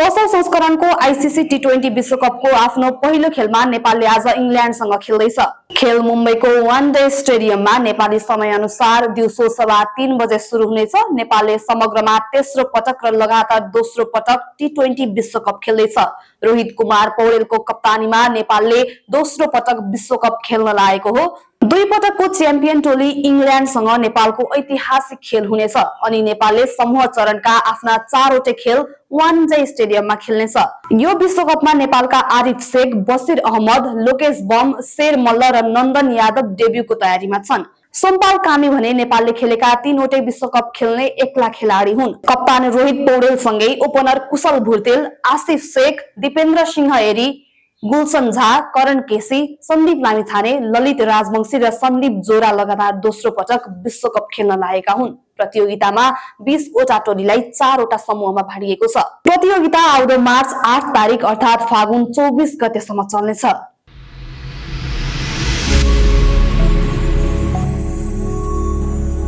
10औं संस्करणको आईसीसी टी20 विश्वकपको आफ्नो पहिलो खेलमा नेपालले आज इंग्ल्यान्डसँग खेल्दैछ। खेल मुम्बईको वान डे स्टेडियममा नेपाली समय अनुसार दिउँसो 3:15 बजे सुरु हुनेछ। नेपालले समग्रमा तेस्रो पटक र लगातार दोस्रो पटक टी20 विश्वकप खेल्दैछ। रोहित कुमार पौडेलको कप्तानीमा नेपालले दोस्रो पटक विश्वकप खेल्न लागेको हो। दुई पटकको च्याम्पियन टोली इंग्ल्यान्डसँग नेपालको ऐतिहासिक खेल हुनेछ अनि नेपालले समूह चरणका आफ्ना 4वटै खेल वान डे स्टेडियममा खेल्नेछ। यो विश्वकपमा नेपालका आरिफ शेख, बसिर अहमद, लोकेश बम, शेर मल्ल र नन्दन यादव डेब्युको तयारीमा छन्। सोमपाल कामी भने नेपालले खेलेका 3वटै विश्वकप खेल्ने एक्ला खेलाडी हुन्। कप्तान रोहित पौडेल सँगै ओपनर कुशल भुर्तेल, आसिफ शेख, दिपेन्द्र सिंह एरी, गुलशन झा, करण केसी, सन्दीप लामिछाने, ललित राजवंशी र सन्दीप जोरा लगातार दोस्रो पटक विश्वकप खेल्न लागेका हुन्। प्रतियोगितामा 20 वटा टोलीलाई 4 वटा समूहमा बाँडिएको छ। प्रतियोगिता आउँदो मार्च 8 तारिक अर्थात् फागुन 24 गतेसम्म चल्नेछ।